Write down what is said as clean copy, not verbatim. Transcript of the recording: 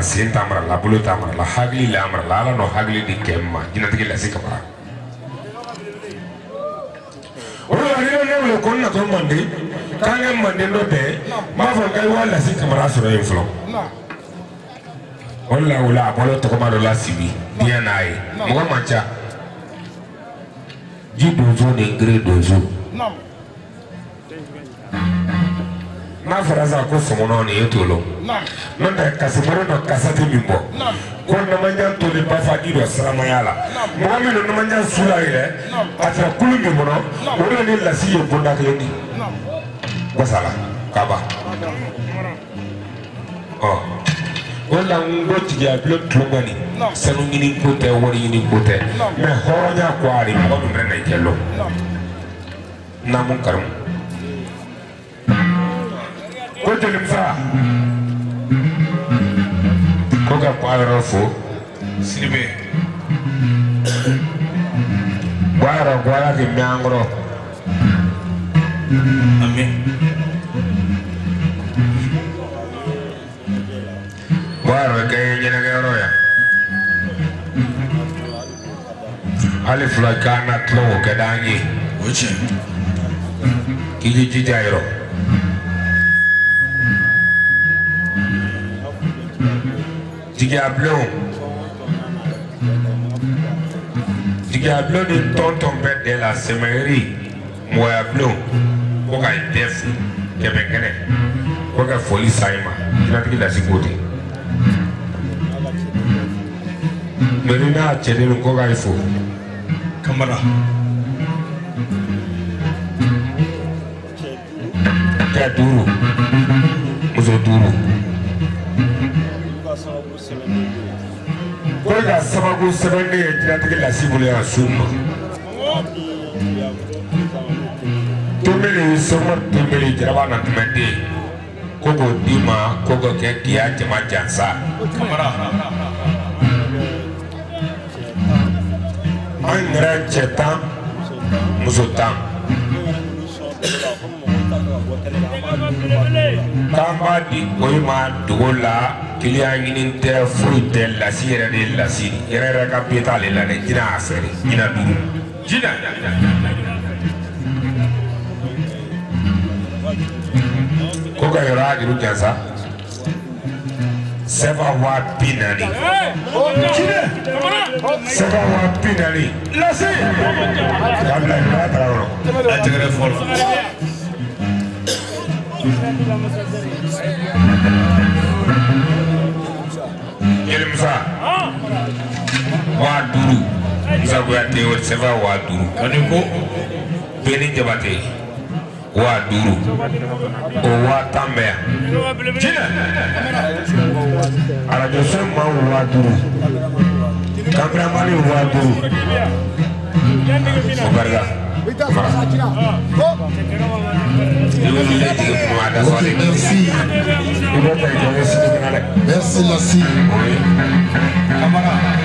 Sen t'a mara la bolo t'a mara la hakili la mara la ala n'o hakili di kɛ ma jinɛtigi lase kamara o de la ni ne wele ko ko n natɔ Manden k'an ka Manden dɔ bɛn n b'a fɔ k'a ye waa Lasi Kamara sɔrɔ yen fɔlɔ. O de la o la a bɔra tɔgɔma dɔ la Sibi diɲɛ n'a ye mɔgɔ man ca. Ji donso ni gere donso. N'a fɔra sisan ko sɔmɔnɔ nin ye t'o lɔn. N'o tɛ kasimaro dɔ kasa tɛ min bɔ. Ko namajan toli bafa di dɔ siramaya la. Mɔgɔ min don namajan su la yɛrɛ a tɛ kulu min kɔnɔ o de ni Lasi ye bonda kelen di. Wasala kaba. Ɔ o de la n ko jigiya bulon tulonkɛ nin sanu ɲini ko tɛ wari ɲini ko tɛ mɛ hɔrɔnya ko a de mɔgɔ min bɛ na i kɛ lɔ. Naamu karimu. Ko jelimusa ko ka ko a yɔrɔ fo Sidibe ko a yɔrɔ ko ala k'i mɛn an kɔrɔ. Ami. Ko a yɔrɔ kɛ ye ɲɛnajɛyɔrɔ yan hali fila k'an na tulon o kɛ d'an ye. O tiɲɛ. K'i k'i jija yɔrɔ. Jigiya bulon jigiya bulon ni tɔn bɛɛ de la sɛmɛri mɔgɔya bulon ko ka bɛɛ fo kɛmɛ kɛnɛ ko ka foli san i ma jinɛtigi Lasi ko ten mɛ ni n'a cɛden ko ka i fo. Kamara. Cɛ duuru muso duuru. Ko ka sababu sɛbɛnden ye jinɛtigi Lasi bolo yan su ma. Tomeli sɔmɔ tomeli jaraba na tɛmɛ den ko k'o d'i ma ko k'o kɛ k'i jama jansa. Kamara. An yɛrɛ cɛ tan muso tan. K'an b'a di o ma dogo la kiliyan ɲini tɛ foyi tɛ Lasi yɛrɛ de ye Lasi yɛrɛ yɛrɛ ka pied t'ale la dɛ jinɛ y'a fɛ de jinɛ duuru Jinɛ. Ko ka yɔrɔ a juru jansa sɛfa 40,000. Jinɛ. Sɛfa 40,000. Lasi. K'a bila yɔrɔ a taara yɔrɔ. A tɛgɛrɛ fɔlɔ. Jelimusa 5,000 Musa Kuyate o sɛfa 5,000. Ani ko. Beni Jabate 5,000 o 10,000 bɛ yan. Jinɛ. Arajo so maaw 5,000 kameramani 5,000 o barika. Merci. Merci Lassi. Oui. Kamara.